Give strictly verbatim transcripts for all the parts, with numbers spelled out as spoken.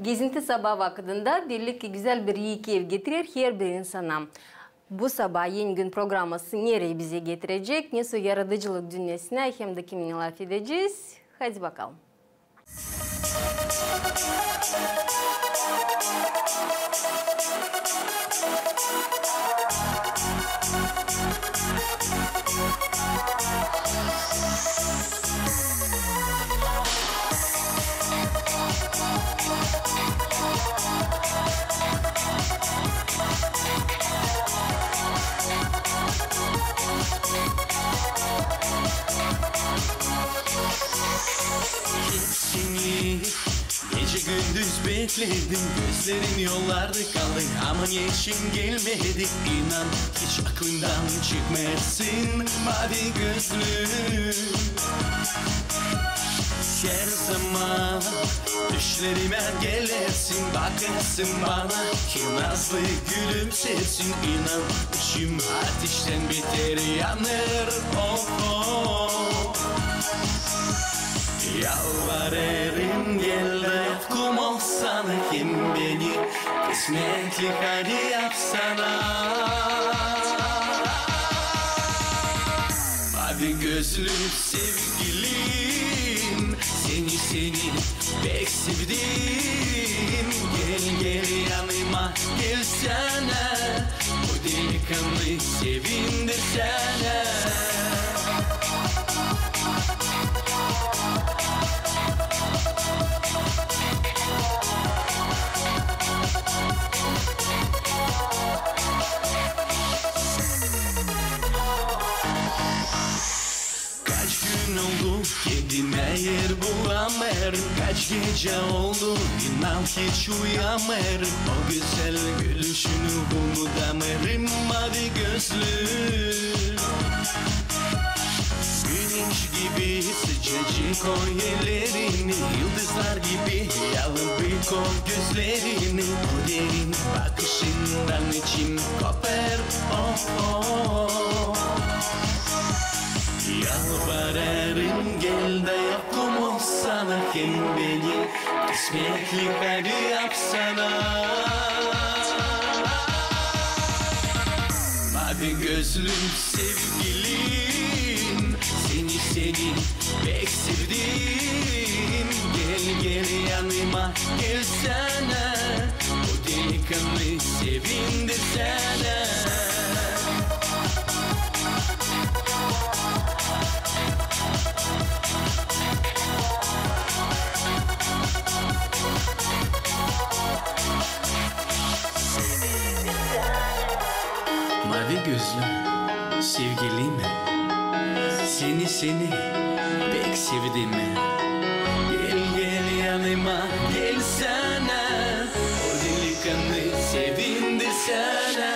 Gezinti sabaa vakıdında belli ki gözäl bir iiki ev getirer herbir insana. Bu sabaa Eni Gün programası nereyi bizi getirecek? Nesoy yaradıcılık dünnesinä hem dä kiminä lafedecez? Haydi bakalım. Seni gecä-gündüz bekledim, gözlerim yollarda kaldı, ama neçin gelmedin? İnan, hiç aklımdan çıkmêêrsın, mavi gözlü. Herzaman düşlerimä gelersin, bakêrsın bana, ki nazlı gülümseersin. İnan, içim ateştän beter yanêr, oh, oh. Yalvarêrım, gel da kum olsana hem beni, kısmetlik hadi yapsana. Mavi gözlü sevgilim, seni, seni pek sevdim. Gel, gel yanıma, gelsene, bu delikanlıyı sevindirsene. Kaç gün oldu, kendimä er bulamêêrım. Kaç gecä oldu, inan, hiç uyuyamêêrım. O gözäl gülüşünü unudamêêrım, mavi gözlü. Güneş gibi sıcacık o ellerini, yıldızlar gibi yalın bık o gözlerini. O derin bakışından içim kopêr, oh, oh. Yalvarêrım, gel da kum olsana hem beni, kısmetlik hadi yapsana. Mavi gözlü sevgilim, seni, seni pek sevdim. Gel, gel yanıma, gelsene, bu delikanlıyı sevindirsene. Mavi gözlü sevgilim, seni, seni pek sevdim. Gel, gel yanıma, gelsene, o delikanlıyı sevindirsene.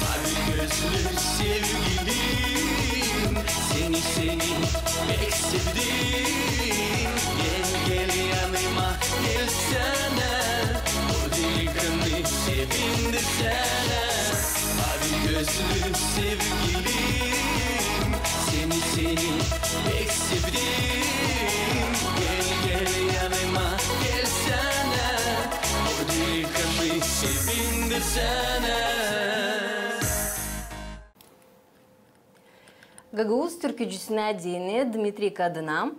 Mavi gözlü sevgilim, seni, seni pek sevdim. Gel, gel yanıma, gelsene, o delikanlıyı sevindirsene. Mavi gözlü sevgilim, seni, seni pek sevdim. Gel, gel yanıma, gelsene, o delikanlıyı sevindirsene. Gagauz türkücüsünä deyni Dmitriy Kadına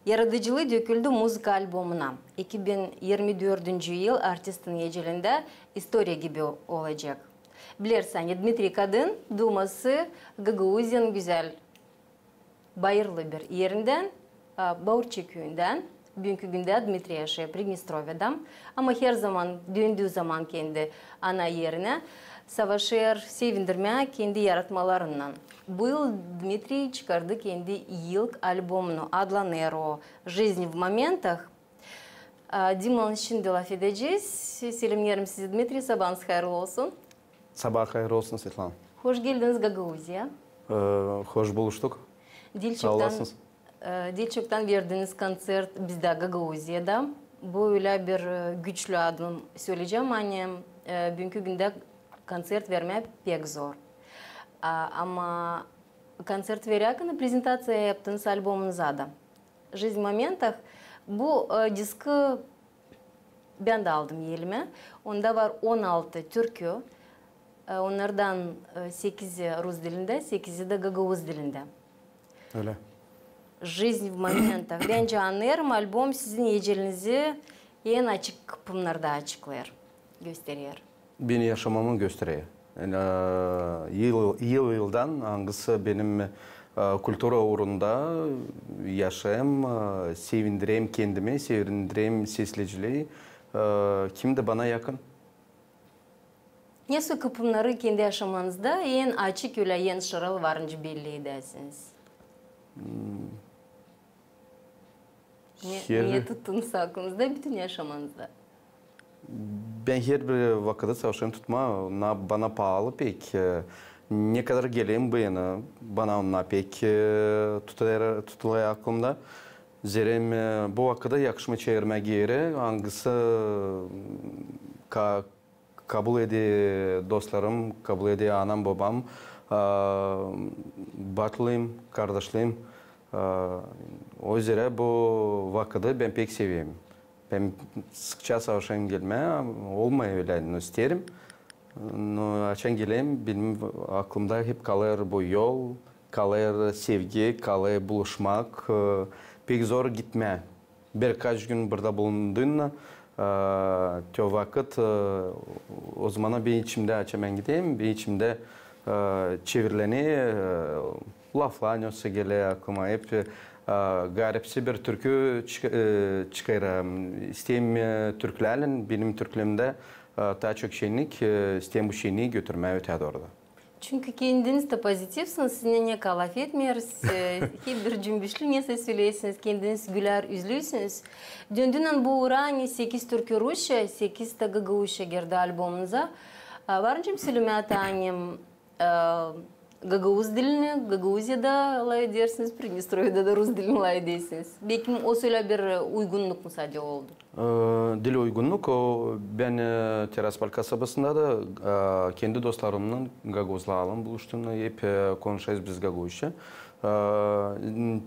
yaradıcılıı döküldü muzıka albomuna. İki bin irmi dördüncü yıl artistin ecelindä istoriya gibi olacek. Bilersiniz, Dmitriy Kadın duuması Gagauziyanın gözäl bayırlı bir erindän, a, Baurçe küüyündän. Büünkü gündä Dmitriy yaşêêr Pridnestrovada, ama herzaman döndüü zaman kendi ana erinä savaşêr sevindirmää kendi yaratmalarınnan. Bu yıl Dmitriy çıkardı kendi ilk albomunu, adlanêr o «Жизнь в моментах». A, Dimanın şindi lafedecez. Selemneerim sizi, Dmitriy, sabaanız hayırlı olsun. Sabaa hayır olsun, Svetlana. Hoş geldiniz Gagauziyaya. E, hoş buluştuk. Saaş olasınız. E, diil çoktan verdiniz koncert bizdä Gagauziyada. Bu ölä bir, e, güçlü adım, söleyecäm, ani, e, büünkü gündä koncert vermää pek zor. A, ama koncert verärkän prezentaţiya yaptınız albomunuza da. «Жизнь в моментах». Bu, e, diskı Bän dä aldım elimä. Onda var on altı türkü. E, onnardan, e, sekizi rus dilindä, sekizi dä gagauz dilindä. Ölä. «Жизнь в моментах». Bän annêêrım, albom sizin ecelinizi en açık kıpımnarda açıklêêr, gösterer. Beni yaşamamı gösterer. Yani, e, yıl, yıl-yıldan angısı benim, e, kultura uurunda yaşêêrım, e, sevindireyim kendimi, sevindireyim sesleciliyi, e, kim dä bana yakın. Nesoy kıpımnarı kendi yaşamanızda en açık, ölä en şaralı varınca belli edärsiniz? Ne, ne tuttunuz aklınızda bütün yaşamanızda? Bän herbir vakıdı savaşêrım tutmaa, na, bana paalı pek. E, ne kadar gelerim bu yana, bana onnar pek, e, tutulêr, tutulêr aklımda. Zerä, e, bu vakıdı yakışmêêr çevirmää geeri, angısı ka-, kabul eder dostlarım, kabul eder anam, bobam, a, batılarım, kardaşlarım. A, o üzerä bu vakıdı bän pek severim. Bän sıkça savaşêrım gelmää, olmêêr ölä, no isteerim. No açan gelerim, benim aklımda hep kalêr bu yol, kalêr sevgi, kalêr buluşmak. E, pek zor gitmää. Birkaç gün burada bulunduuna, e, te o vakıt, e, o zaman benim içimdä, açan bän giderim, benim içimdä, e, çevirlenir, e, laflar nesoy geler aklıma. Hep, e, garipsi bir türkü çık-, e, çıkêrım. İsteerim, e, türkülärlän, benim türkülerimdä, e, taa çok şennik, e, isteerim bu şennii götürmää öteyä dooru da. Çünkü kendiniz dä pozitivsiniz, sizinnän ne kadar lafetmeeriz, e, hep bir cümbüşlü nesoy söleersiniz, kendiniz gülär üzlürsünüz. Döndüynän bu uura, ani sekiz türkü rusça, sekiz dä gagauzça girdi albomunuza. E, var nicä sölemää, ani, e, gagauz dilini Gagauziyada lafedersiniz, Pridnestroyada da rus dilini lafedersiniz. Bekim o sölä bir, e, uygunnuk mu sade oldu? E, diil uygunnuk, o, bän, e, Tiraspol kasabasında da, e, kendi dostlarımnan gagauzlarlan buluştuuna, hep, e, konuşêrız biz gagauzça. E,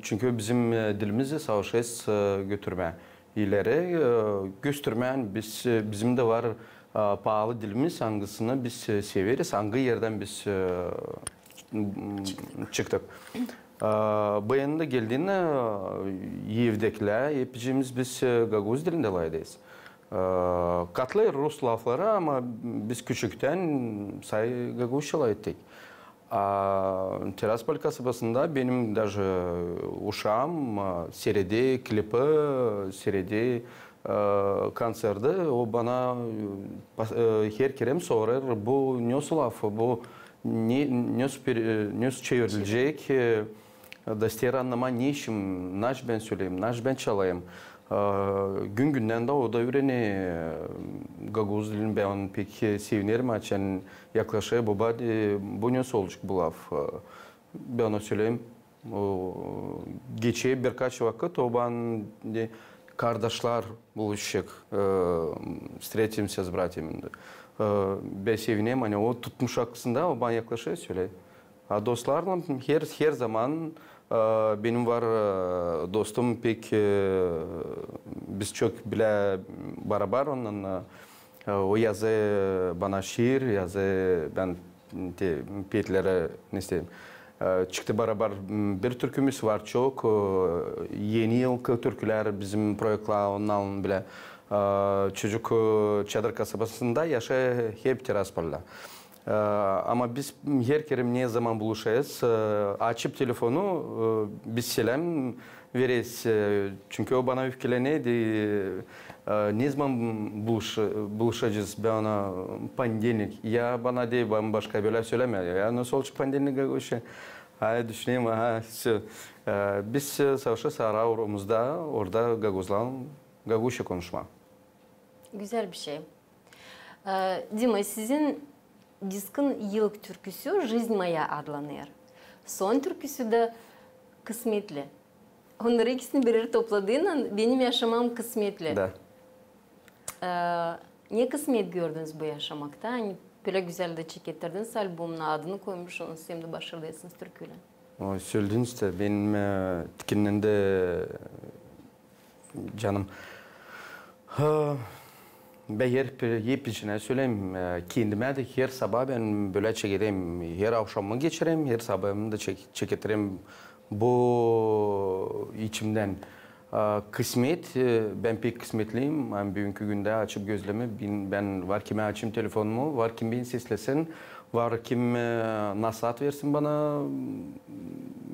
çünkü bizim, e, dilimizi savaşêrız, e, götürmää ileri, e, göstermää, biz, e, bizim dä var, e, paalı dilimiz, angısını biz, e, severiz, angı erdän biz, e, çıktık. E, bu yanında geldiynän, e, evdekilär, hepsimiz biz, e, gagauz dilindä lafederiz. E, katlêêr rus lafları, ama biz küçüktän say gagauzça lafettik. A Tiraspol kasabasında benim daje uşaam, a, siiredi klipi, siiredi, e, konserti. O bana, e, pas-, e, her kerä sorêr, bu nesoy laf, bu ne, nesoy per-, e, nesoy çevrilecek, e, da isteer annamaa, ne işim, nası bän söleyim, nası bän çalayım. E, gün-gündän dä o da üürener, e, gagauz dilini. Bän pek sevinerim, açan yaklaşêr, baba, de, bu nesoy olacek bu laf. E, bän ona söleyim. O, geçer birkaç vakıt, o bana de, kardaşlar buluşacek, e, встретимся с братьями. E, bän sevinerim, ani o tutmuş aklısında, o bana yaklaşêr, söleer. A dostlarlan her, her zaman, e, benim var, e, dostum pek, e, biz çok bilä barabar onunnan, e, o yazêr bana şiir, yazêr, bän te, peetleri, ne isteerim. E, çıktı barabar, m, bir türkümüz var, çok, e, eni yılkı türkülär, bizim proektlär, onunnan bilä. E, çocuk, e, Çadır kasabasında yaşêêr, hep Tiraspolda. E, ama biz her kerä ne zaman buluşêrız, e, açıp telefonu, e, biz seläm vereriz. E, çünkü o bana öfkelenir, deer, e, ne zaman buluş-, buluşacez? Bän ona, ponedelnik. Ya bana deer, bän başka bölä sölemää. Ya nesoy olacek ponedelnik gagauzça? Ay, düşünerim, aha, всё. E, biz, e, savaşêrız ara uurumuzda, orada gagauzlan gagauzça konuşmaa. Gözäl bir şey. E, Dima, sizin diskin ilk türküsü «Жизнь моя» adlanêr. Son türküsü dä «Kısmetli». Onnarı ikisini bir erä topladıynan, benim yaşamam kısmetli. Da. E, ne kısmet gördünüz bu yaşamakta? Ani bölä gözäl dä çekettirdiniz albomunu, adını koymuşsunuz, hem dä başarılı etmişsiniz türküylän. O, sölediniz dä, benim, e, tikindän dä canım. Ha, Bän hep, hep içinä söleerim, e, kendimä dä her sabaa bän bölä çekederim, her avşamımı geçirerim, her sabaamı da çek-, çekederim bu içimdän. E, kısmet, e, bän pek kısmetliyim, ani büünkü gündä açıp gözlerimi, bän, bän var kimä açayım telefonumu, var kim beni seslesin, var kim, e, nasaat versin bana,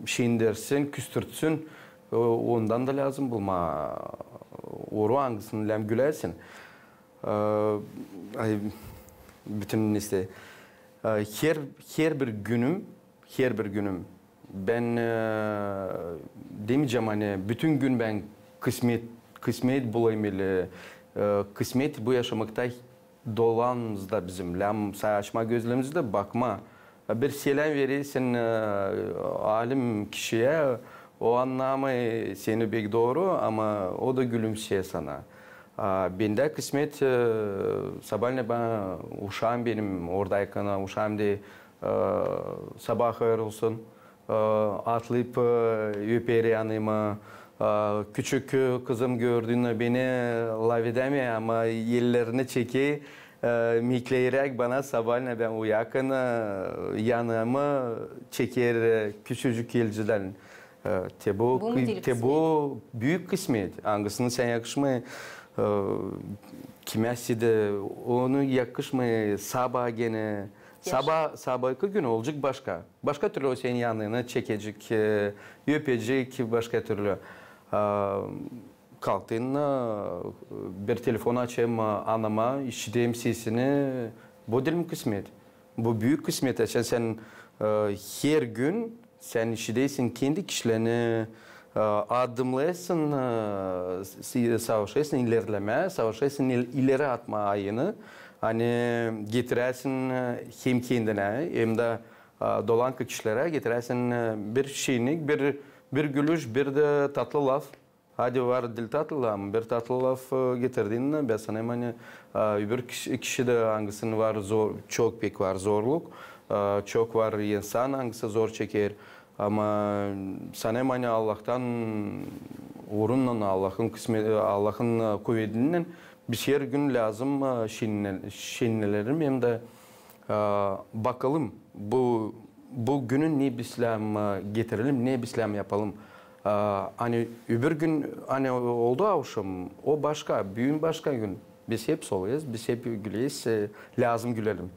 şindersin, küstürtsün, e, ondan da lääzım bulmaa oru, angısını lääzım güläsin. E, ay, bütün işte, e, her, her bir günüm, her bir günüm bän, e, demeycäm, ani bütün gün bän kısmet, kısmet bulayım, e, kısmet bu yaşamakta dolanmaz da bizim. Lääzım açmaa gözlerimizi dä bakmaa. Bir seläm veräsin, e, alim kişiyä, o annamêêr seni pek dooru, ama o da gülümseer sana. A, bendä kısmet, e, sabaalän bana uşaam benim, oradaykana uşaam deer, e, sabaa hayır olsun, e, atlayıp, e, öper yanıma. E, küçük, e, kızım gördünnä beni lafedämeer, ama ellerini çeker, e, mikleyäräk bana sabaalän bän uyuyarkan, e, yanıma çeker, e, küçücük elcedän. E, te bu, te bu büük kısmet, angısını sän yakışmêêr, e, kimäsä dä onu yakışmêêr sabaa genä. Sabaa, sabaakı gün olacek başka. Başka türlü o senin yanını çekecek, e, öpecek başka türlü. A, kalktın, e, bir telefon açêrım, e, anama, işideyim sesini. Bu diil mi kısmet? Bu büük kısmet. Açan sän, e, her gün sän işideysin kendi kişilerini, e, adımlaysın, e, s-, savaşêrsın ilerlemää, savaşêrsın il-, ileri atmaa ayını. Ani getiräsin, e, hem kendinä, hem dä, e, dolanka kişilerä getiräsin, e, bir şiinlik, bir, bir gülüş, bir dä tatlı laf. Hadi var diil tatlı, ama bir tatlı laf, e, getirdin, bän sanêrım, ani, e, öbür kişi, kişi dä, angısının var zor, çok pek var zorluk, e, çok var insan, angısı zor çeker. Ama sanêrım, ani Allahtan uurunnan, Allahın kısme-, e, Allahın, e, kuvedindän biz her gün lääzım, e, şiinle-, şiinlenelim hem dä, e, bakalım bu, bu günü ne bizlär, e, getirelim, ne bizlär yapalım. E, ani öbür gün, ani oldu avşam, o başka, büün başka gün. Biz hep soluyuz, biz hep güleriz, e, lääzım gülelim.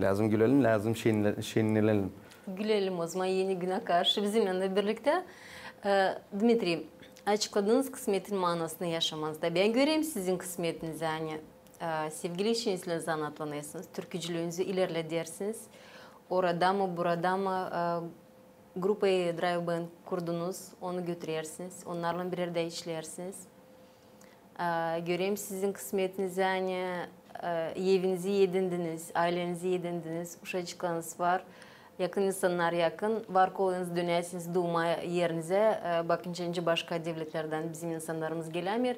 Lääzım gülelim, lääzım şiinle-, şiinlenelim. Gülelim ozaman eni günä karşı bizimnän dä birliktä. E, Dmitriy, açıkladınız kısmetin manasını yaşamanızda. Bän görerim sizin kısmetinizi, ani, e, sevgili işiñizlän zanaatlanêrsınız, türkücülüünüzü ilerledersiniz. Orada mı, burada mı, e, grupayı Drive Band kurdunuz, onu götürersiniz, onnarlan bir erdä işleersiniz. E, görerim sizin kısmetinizi, ani, e, evinizi edindiniz, aylenizi edindiniz, uşacıklarınız var. Yakın insannar yakın, var kolayınız dönäsiniz duuma erinizä, e, bakınca nicä başka devletlerdän bizim insannarımız gelämeer.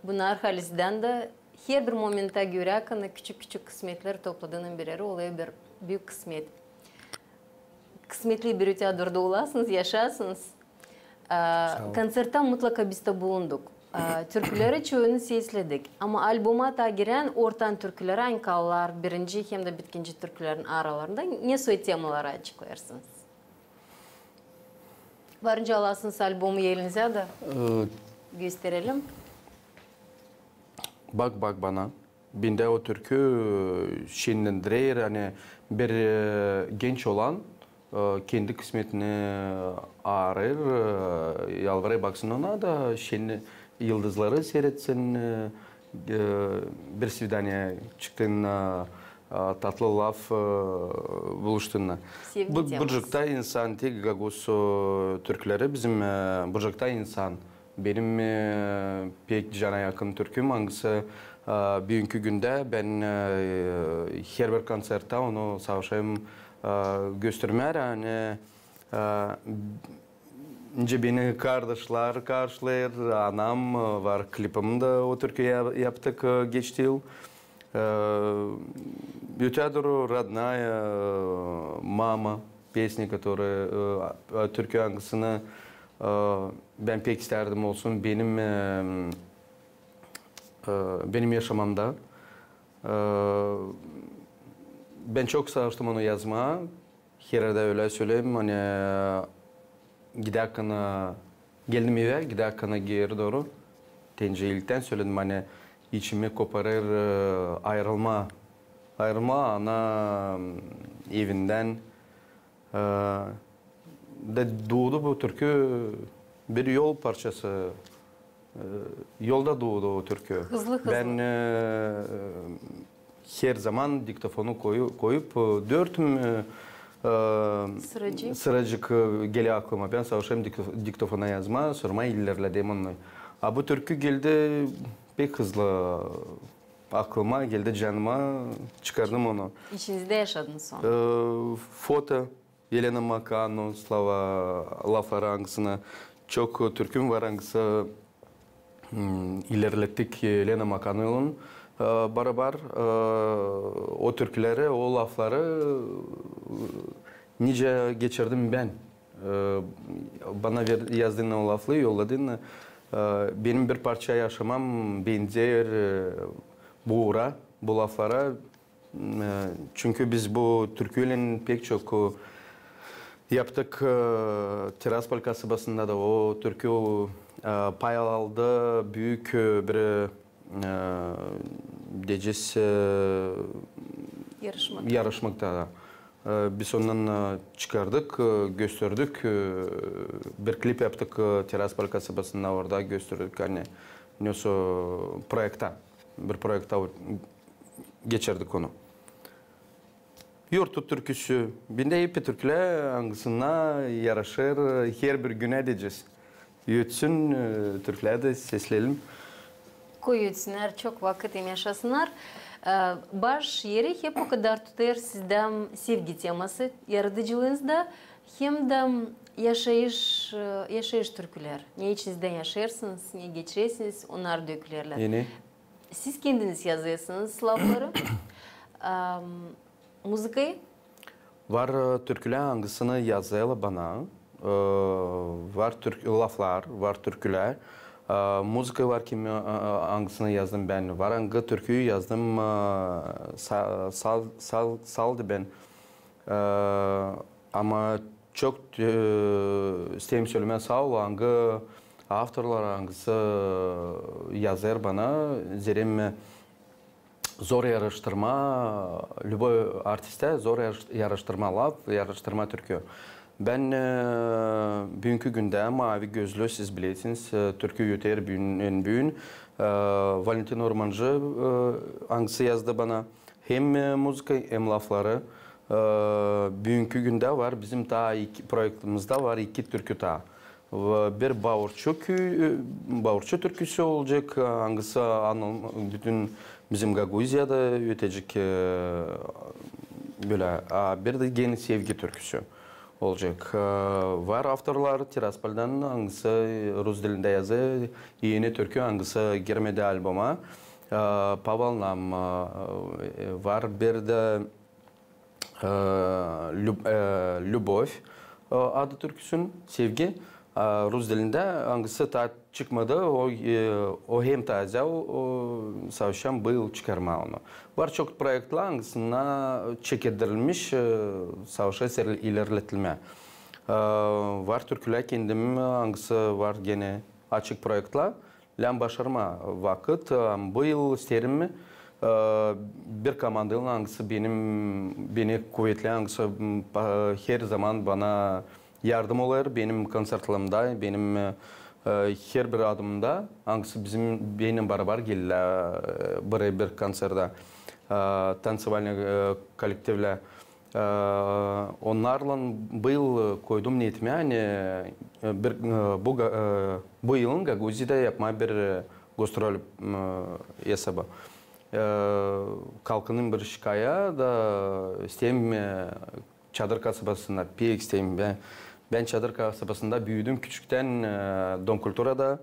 Bunnar halizdän dä herbir momentä görä, ani küçük-küçük kısmetleri topladınnan bir erä, olêr bir büük kısmet. Kısmetli bir ötää durda olasınız, yaşasınız. Aa, konţerttä mutlaka biz dä bulunduk. Aa, türküleri çoyunu sesledik. Ama alboma taa girän ortan türküleri, ani kalêr birinci hem dä bitkinci türkülerin aralarında, ne soy temaları açıklêêrsınız? Varınca alasınız albomu elinizä dä, e, gösterelim. Bak, bak bana. Bendä o türkü, e, şiinlendirer, ani bir, e, genç olan, e, kendi kısmetini arêêr, e, yalvarêr baksın ona da, şiin yıldızları siiretsin, e, e, bir svidaniya çıktın, e, e, tatlı laf, e, buluştun. Sevgi teması. Bucakta insan, tek gagauz, e, türküleri bizim, e, Bucakta insan. Benim, e, pek cana yakın türküm, angısı, e, büünkü gündä bän, e, herbir konţerttä onu savaşêrım, e, göstermää, ani, e, nicä beni kardaşlar karşılêêr, anam, e, var klipim dä o türküyä yaptık, e, geçti yıl. E, ötää duru Родная, e, мама, песня, которая, e, e, türkü, angısını, e, bän pek istärdim olsun benim, e, e, benim yaşamamda. E, bän çok savaştım onu yazmaa. Her erdä ölä söleerim, ani, e, gidäkän, e, geldim evä, gidäkän geeri dooru, tencä ilktän söledim, ani içimi koparêr, e, ayırılmaa. Ayırılmaa ana, m, evindän, e, da duudu bu türkü bir yol parçası. E, yolda duudu o türkü. Hızlı-hızlı. Bän, e, her zaman diktofonu koyu-, koyup, e, dört, e, e, sıracık, sıracık, e, geler aklıma. Bän savaşêrım dikto-, diktofona yazmaa, sora ilerledim onu. A bu türkü geldi pek hızlı aklıma, geldi canıma, çıkardım onu. İçinizdä yaşadınız onu. E, foto. Elena Makano, slova, lafları, angısını çok türküm var, angısı, m, ilerlettik Elena Makanoylan, e, barabar, e, o türküleri, o lafları, e, nicä geçirdim bän. E, bana ver-, yazdıın o lafları, yolladın. E, benim bir parça yaşamam benzeer, e, bu uura, bu laflara. E, çünkü biz bu türküylän pek çok, e, yaptık, e, Tiraspol kasabasında da o türkü, e, pay aldı büük, e, bir, e, deyecez, e, yarışmak. Yarışmakta da. E, biz ondan, e, çıkardık, e, gösterdik, e, bir klip yaptık, e, Tiraspol kasabasında, orada gösterdik, ani, nesoy proekta, bir proekta o-, geçirdik onu. Yurtu türküsü. Bendä hep türkülär, angısına yaraşêr, herbir günä deyecez. Ötsün, e, türkülär dä sesleyelim. Koy ötsünnär, çok vakıt hem yaşasınnar. E, baş eri hep okadar tutêr sizdä sevgi teması yaradıcılıınızda, hem dä yaşayış, e, yaşayış türkülär. Ne içinizdän yaşêêrsınız, ne geçirersiniz, onnar dökülerlär. Siz kendiniz yazêrsınız lafları, am, muzıkayı? Var, e, türkülär, angısını yazêrlar bana. E, var türk-, laflar, var türkülär. E, muzıka var, kim, e, e, angısını yazdım bän. Var, angı türküyü yazdım, e, sa-, sal-, sal-, saldı bän. E, ama çok, e, isteerim sölemää saa ol, angı avtorlar, angısı yazêr bana, zerä zor yaraştırmaa, любой artistä zor yaraş-, yaraştırmaa laf, yaraştırmaa türkü. Bän, e, büünkü gündä Maavi gözlü, siz bilersiniz, e, türkü öter büün, en büün, e, Valentin Ormancı, e, angısı yazdı bana hem, e, muzıka, hem lafları. E, büünkü gündä var, bizim taa iki proektimizda var iki türkü taa. Bir Baurçu köy, e, Baurçu türküsü olacek, e, angısı anıl-, bütün bizim Gagauziyada ötecek, e, bölä. A bir dä genä sevgi türküsü olacek. E, var avtorlar Tiraspoldan, angısı rus dilindä yazı, eni türkü, angısı girmedi alboma. E, По волнам, e, var bir dä, e, Люб-, e, Любовь, e, adı türküsün, sevgi, e, rus dilindä, angısı taa çıkmadı, o, e, o hem taaze, o, o, savaşacam bu yıl çıkarmaa onu. Var çok proektlar, angısına çekettirilmiş, e, savaşêr ilerletilmää. E, var türkülär kendim, angısı var genä açık proektlar. Lääzım başarmaa vakıt, e, bu yıl isteerim, e, bir komandaylan, angısı benim, beni kuvetlää, angısı, m, pa-, her zaman bana yardım olêr benim konsertlerimdä, benim, e, e, herbir adımımda, angısı bizim, benimnän barabar gelärlär, e, bir, bir konsertä, e, танцевальный, e, kollektivlär. E, onnarlan bu yıl koydum neetimä, ani, e, bir, e, bu ga-, e, bu yılın Gagauziyada yapmaa bir, e, gastrol, m, esabı. E, kalkındım bir şikaya da isteerim, e, Çadır kasabasında, pek isteerim. Bän, bän Çadır kasabasında büüdüm küçüktän, e, Dom kulturada.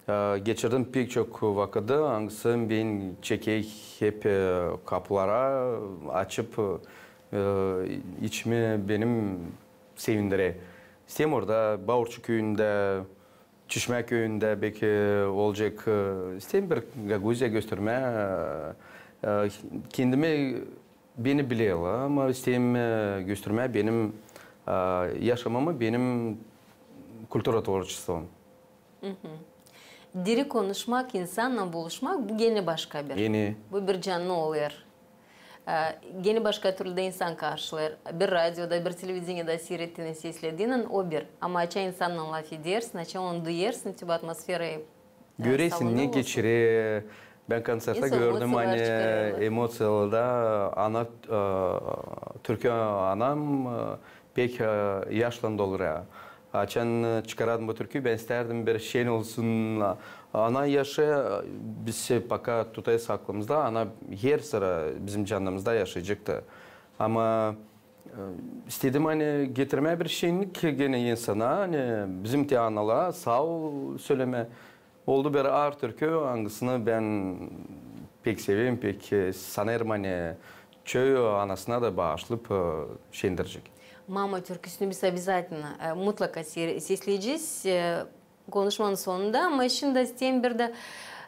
E, geçirdim pek çok vakıdı, angısı beni çeker hep, e, kapulara açıp, e, içimi benim sevindirer. İsteerim orada Baurçu küüyündä, Çişmä küüyündä beki olacek, e, isteerim bir Gagauziya göstermää, E, kendimi, beni bilerlär, ama isteerim, e, göstermää benim, e, yaşamamı, benim kultura tvorçestvom. Diri konuşmak, insannan buluşmak, bu genä başka bir. Genä. Bu bir canlı olêr. E, genä başka türlü dä insan karşılêêr. Bir radioda, bir televideniyada siirettiinän, seslediinän, o bir. Ama açan insannan lafedersin, açan onu duyêrsın, te bu atmosferayı, e, Görersin, ne geçirer. Bän konţerttä gördüm, ani emociyalarda ana, e, türkü anam, e, pek, e, yaşlan dolur ya. Açan, e, çıkardım bu türküyü, bän istärdin bir şen olsun. Ana yaşı, e, biz paka tutêrız aklımızda, ana her sıra bizim canımızda yaşayacaktı. Ama, e, istedim, ani getirmää bir şennik genä insana, ani bizim te analara saa ol sölemää. Oldu bir ar türkü, angısını bän pek severim, pek, e, sanêrım, ani çoyu anasına da baaşlayıp, e, şendirecek. Mama türküsünü biz обязательно, e, mutlaka se-, sesleyecez. E, konuşmanın sonunda, ama şindi isteerim bir dä,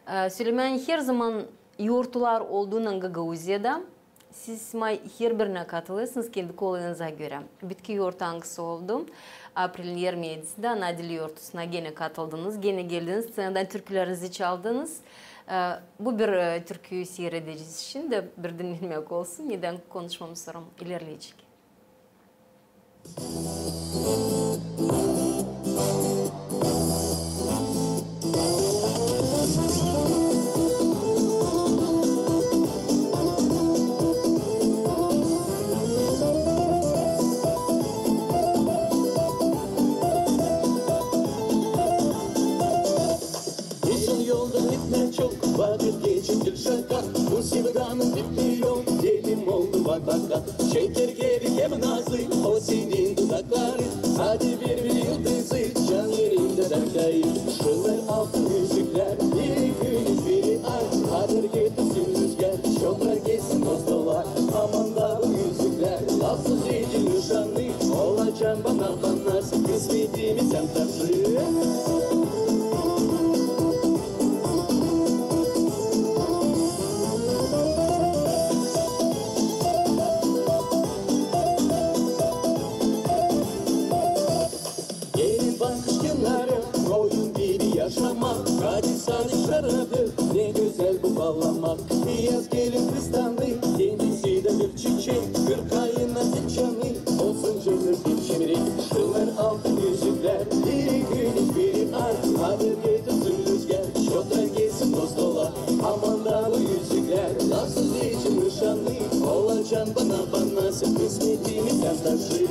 e, sölemää, ani her zaman yortular olduunnan Gagauziyada siz may her birinä katılêrsınız kendi kolayınıza görä. Bitki yortu angısı oldu? Aprelin irmi edisindä Ana dili yortusuna genä katıldınız, genä geldiniz, sţenadan türkülerinizi çaldınız. E, bu bir, e, türküyü siiredecez şindi, bir dinnämäk olsun, nedän konuşmamız sora ilerleyecek. Uzun yolda bitmää çok, vakıt geçer şaka. Bu sevdanın bitmää yok, delim oldu bak bak bak. Şeker gibi hem nazı, o senin dudakların. Hadi bir bir yıldızı, can yerimdä darkayım. Şılar altın üzüklär, biri gümüş, biri ay. Hadır getirsin rüzgar, şopra gelsin boz dolar. Aman da bu üzüklär, lafsız ecil nişanlı. Olacan bana bana, kısmetimi sän taşı. Gelin bak kış kenarı, koyun gibi yaşamak. Hadi sade şarabı, ne gözäl bu bağlamak. Biyaz gelin kıstandı, kendisi dä bir çiçek. Kırk ayına tek canı, olsun cennet bir şimdilik. Şılar altın üzüklär, biri gümüş, biri ay. Hadır getirsin rüzgar, şopra gelsin boz dolar. Aman da bu üzüklär, lafsız ecil nişanlı. Olacan bana bana, kısmetimi sän taşı.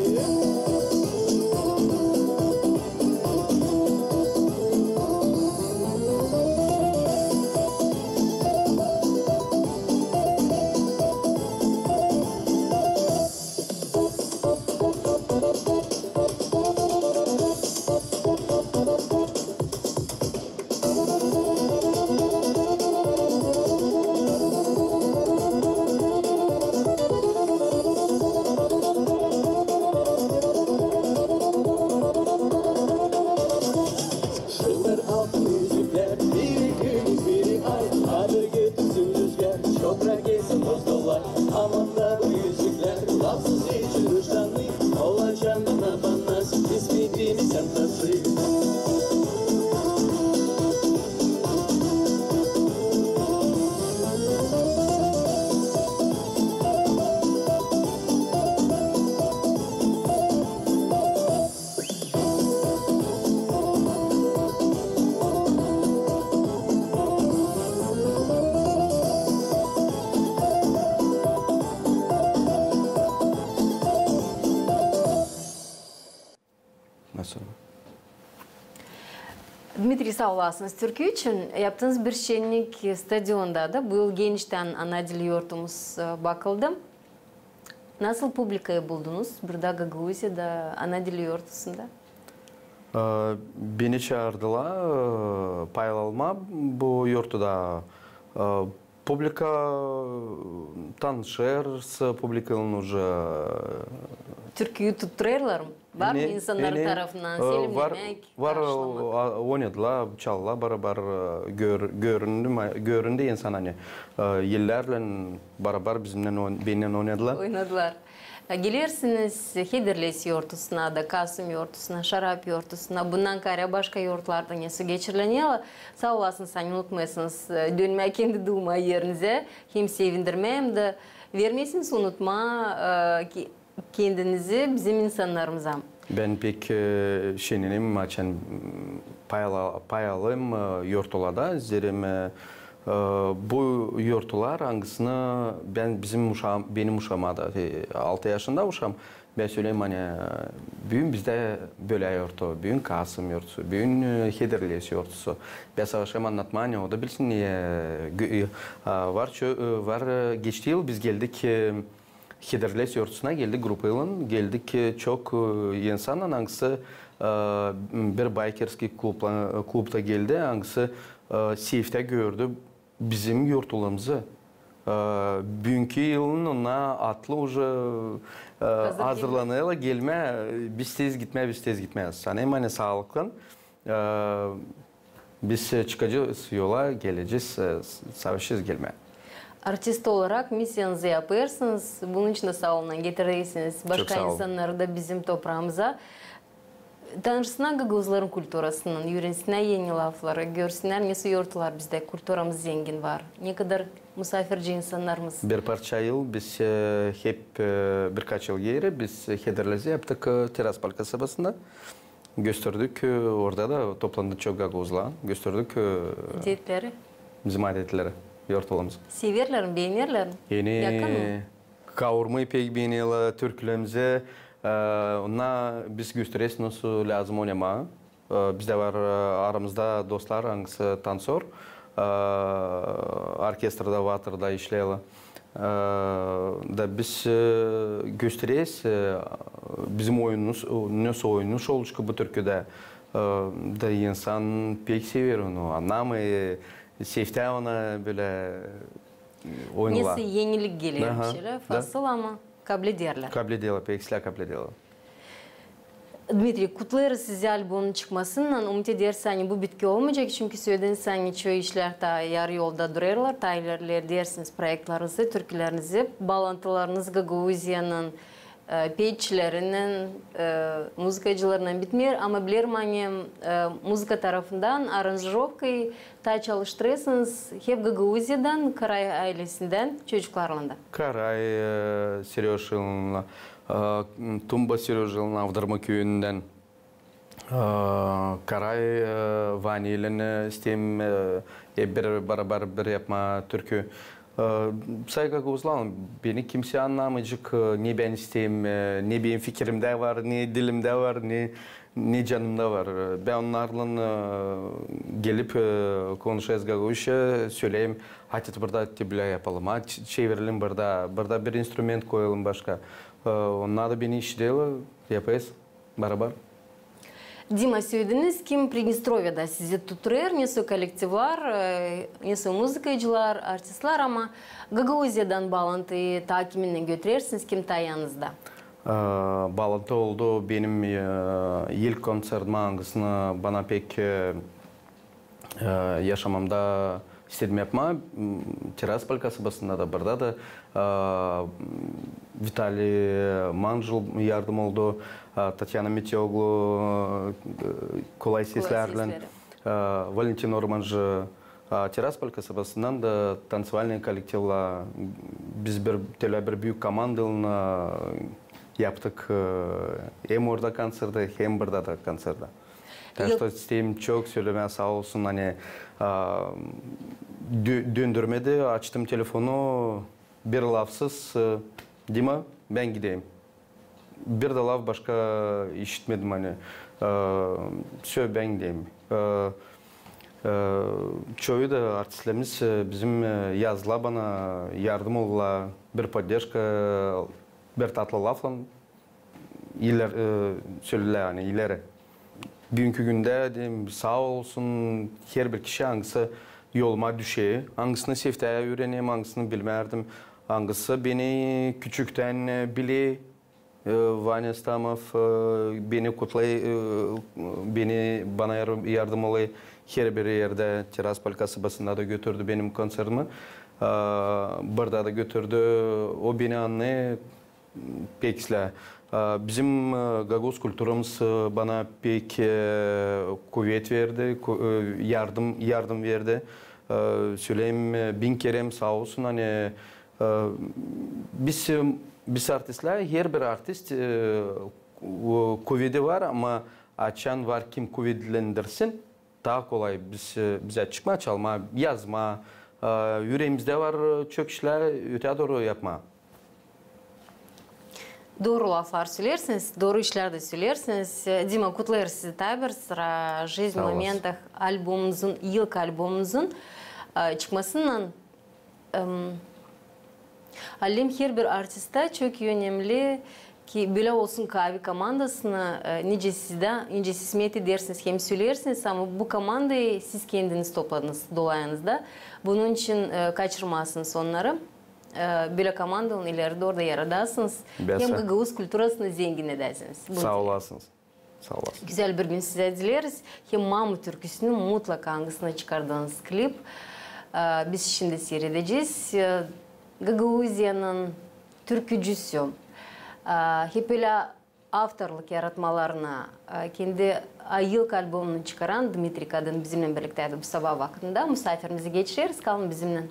Şılar altın üzüklär, biri gümüş, biri ay. Hadır getirsin rüzgar, şopra gelsin boz dolar. Aman da bu üzüklär, lafsız ecil nişanlı. Olacan bana bana, kısmetimi sän taşı. Nasıl? Dmitriy, saa olasınız türkü için. Yaptınız bir şennik stadionda da. Bu yıl geniştän Ana dili yortumuz, e, bakıldı. Nasıl publikayı buldunuz burada, Gagauziyada, Ana dili yortusunda? E, beni çaardılar, e, pay almaa bu yortuda. E, Publika tanışêr s publikaylan uje. Türküyü tutturêrlar mı? Var mı insannar tarafından selemnemäk, var, karşılamak? Oynadılar, çaldılar barabar, göründü, göründü insan, ani yıllarlan barabar bizimnän, bennän oynadılar. Oynadılar. Gelersiniz Hederlez yortusuna da, Kasım yortusuna, Şarap yortusuna, bundan kaarä başka yortularda nesä geçirilenär. Saa olasınız, ani unutmêêrsınız dönmää kendi duuma erinizä, hem sevindirmää, hem dä vermeersiniz unutmaa kendinizi bizim insannarımıza. Bän pek şennenerim, açan pay alêrım yortularda, zerä bu yortular, angısını bän, bizim uşaam, benim uşaam da, altı yaşında uşaam, bän söleerim, ani büün bizdä bölä yortu, büün Kasım yortusu, büün Hederlez yortusu. Bän savaşêrım annatmaa, ani o da bilsin, var, var, geçti yıl biz geldik Hederlez yortusuna, geldik grupaylan, geldik çok insannan, angısı bir baykerskiy klubta geldi, angısı seyftän gördü bizim yortularımızı. Büünkü yılın ona atlı uje hazırlanêrlar gelmää, biz teez gitmää, biz teez gitmää. Sanêrım, ani saalıklan biz çıkacez yola, gelecez, savaşacez gelmää. Artist olarak missiyanızı yapêrsınız, bunun için dä saa olun, ani getirersiniz başka insannarı da bizim topraamıza. Tanışsınnar gagauzların kulturasınnan, üürensinnär eni lafları, görsünnär, nesoy yortular bizdä, kulturamız zengin var, ne kadar musaafirci insannarımız. Bir parça yıl biz hep, birkaç yıl geeri biz Hederlezi yaptık Tiraspol kasabasında. Gösterdik, orada da toplandı çok gagauzlar. Gösterdik adetleri, bizim adetleri, yortularımızı. Severlär mi, beenerlär mi? Yakın mı? Kaurmayı pek beenerlär, türkülerimizi. Onnar biz göstereriz, nasıl lääzım oynamaa. Bizdä var aramızda dostlar, angısı tansör, orkestrada, Vatrada işleerlär. Da biz göstereriz bizim oyunumuz, nasıl oyunumuz oluşku bu türküdä. Da insan pek sever onu, annamêêr, seyftää ona bölä oyunlar. Nesä enilik geler, bir şeylär, fasıl, ama kablederlär. Kablederlär, pek islää kablederlär. Dmitriy, kutlêêrız sizi albomnun çıkmasınnan. Umut edersiniz, ani bu bitki olmayacek, çünkü sölediniz, ani çoyu işlär taa yarı yolda durêrlar, taa ilerledersiniz proektlerinizi, türkülerinizi, baalantılarınız Gagauziyanın peetçilerinnän, muzıkacılarınnan bitmeer, ama bilerim, ani muzıka tarafından, aranjirovkayı taa çalıştırêrsınız hep Gagauziyadan, Karay aylesindän çocuklarlan da. Karay Seröjinandan, Tumba Seröjinandan, Avdarma küüyündän. Karay Vaniylän isteerim hep bir barabar bir yapmaa türkü. Sayın gagauzlar, beni kimsey annamayacek, ne bän isteerim, ne benim fikirimdä var, ne dilimdä var, ne, ne canımda var. Bän onnarlan gelip konuşêrız gagauzça, söleerim, hadi burada te bölä yapalım, hadi çevirelim burada, burada bir instrument koyalım başka. Onnar da beni işiderlär, yapêrız barabar. Dima, sölediniz, kim Pridnestroviyada sizi tutturêr, nesoy kollektivlar, nesoy muzıkacılar, artistlär, ama Gagauziyadan baalantıyı taa kiminnän götürersiniz, kim taa yanınızda? Baalantı oldu benim ilk konsertime, angısını bana pek yaşamamda istedim yapmaa. Tiraspol kasabasında da, burada da Vitaliy Manjul yardım oldu, Tatyana Meteoglu, kolay seslärlän, Valentin Ormancı. Tiraspol kasabasından da tanţivalnıy kollektivlär, biz bir, tölä bir büük komandaylan yaptık hem orada konsertı, hem burada da konsertı. Tak что isteerim çok sölemää saa olsun, ani döndürmedi, açtım telefonu, bir lafsız, Dima, bän giderim. Bir dä laf başka işitmedim, ani всё, bän giderim. Çoyu da artistlerimiz bizim yazdılar bana, yardım oldular, bir поддержка, bir tatlı laflan ileri söledilär, ani ileri. Büünkü gündä deyim, saa olsun herbir kişi, angısı yoluma düşer. Angısını Sevdayı üürenerim, angısını bilmärdim. Angısı beni küçüktän, e, biler. E, Vanya Stamov, e, beni kutlêêr, e, beni, bana yar-, yardım olêr. Herbir erdä, Tiraspol kasabasında da götürdü benim konsertimi. E, burada da götürdü. O beni annêêr pek islää. E, bizim, e, gagauz kulturamız, e, bana pek, e, kuvet verdi, ku-, e, yardım, yardım verdi. E, söleerim, e, bin kerä saa olsun, ani E, biz, e, biz artistlär, herbir artist, e, o kuvedi var, ama açan var kim kuvetlendirsin, taa kolay biz, e, bizä çıkmaa, çalmaa, yazmaa, e, üreemizdä var, e, çok işlär öteyä dooru yapmaa. Dooru laflar söleersiniz, dooru işlär dä söleersiniz. E, Dima, kutlêêrız sizi taa bir sıra «Жизнь в моментах» albumunuzun, ilk albumunuzun, e, çıkmasınnan. Em, alem herbir artistta çok önemli, ki bölä olsun kaavi komandasını, e, nicä sizdä, nicä siz met edersiniz hem söleersiniz, ama bu komandayı siz kendiniz topladınız dolayanızda. Bunun için, e, kaçırmazsınız onnarı. E, bölä komandanın ileri dooru da yaradasınız. Hem gagauz kulturasını zengin edäsiniz. Saa olasınız. Saa olasın. Gözäl bir gün sizä dileeriz. Hem «Mama» türküsünü mutlaka, angısını çıkardınız klip, e, biz şindi siiredecez. E, Gagauziyanın türkücüsü, e, hep ölä avtorluk yaratmalarına, e, kendi, e, ilk albumunun çıkaran Dmitriy Kadın bizimnän birliktä bu sabaa vakıdında musaafirimizi geçireriz. Kalın bizimnän.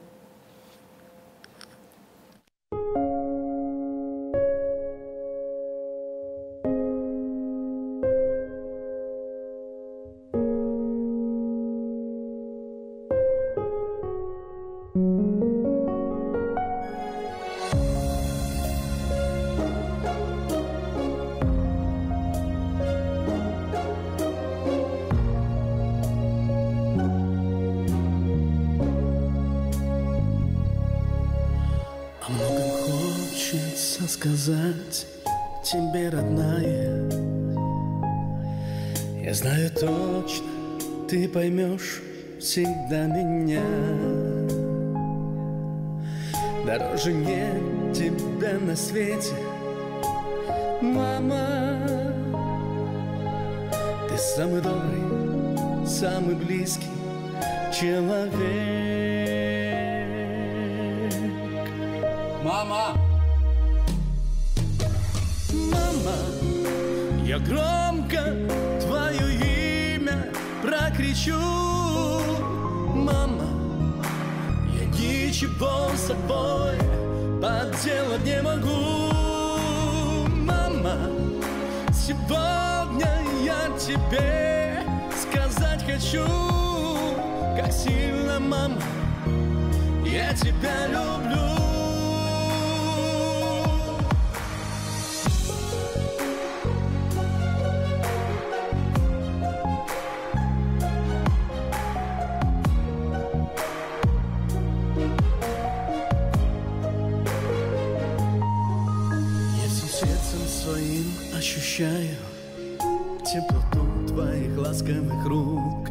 О многом хочется сказать тебе, родная. Я знаю точно, ты поймёшь всегда меня. Дороже нет тебя на свете, мама. Ты самый добрый, самый близкий человек. Мама! Мама, я громко твоё имя прокричу. Мама, я ничего с собой поделать не могу. Мама, сегодня я тебе сказать хочу, как сильно, мама, я тебя люблю. Я всем сердцем своим ощущаю теплоту твоих ласковых рук.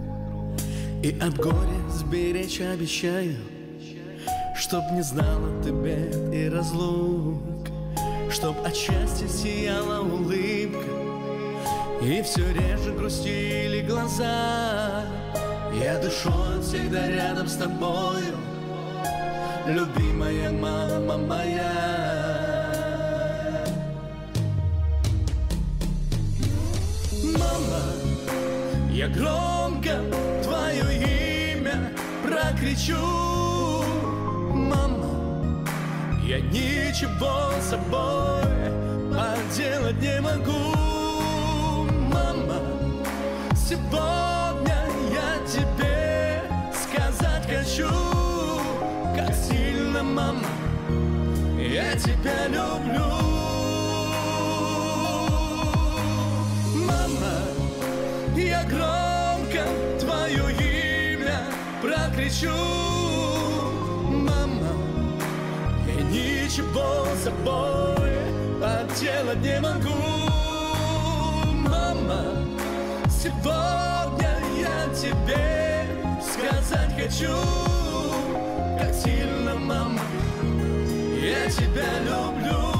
И от горя сберечь обещаю, чтоб не знала ты бед и разлук, чтоб от счастья сияла улыбка и всё реже грустили глаза. Я душой всегда рядом с тобою, любимая мама моя. Мама, я громко твоё имя прокричу. Мама, я ничего с собой поделать не могу. Мама, сегодня я тебе сказать хочу, как сильно, мама, я тебя люблю. Мама, я громко твоё имя прокричу. Мама, я ничего с собой поделать не могу. Мама, сегодня я тебе Сказать хочу, как сильно, мама, я тебя люблю.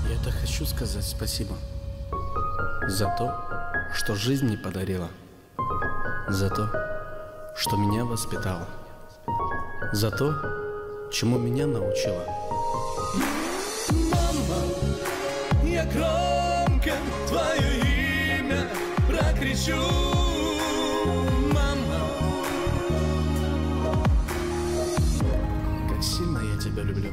Я так хочу сказать спасибо за то, что жизнь мне подарила, за то, что меня воспитала, за то, чему меня научила. Мама, я громко твоё имя прокричу. Мама, как сильно я тебя люблю.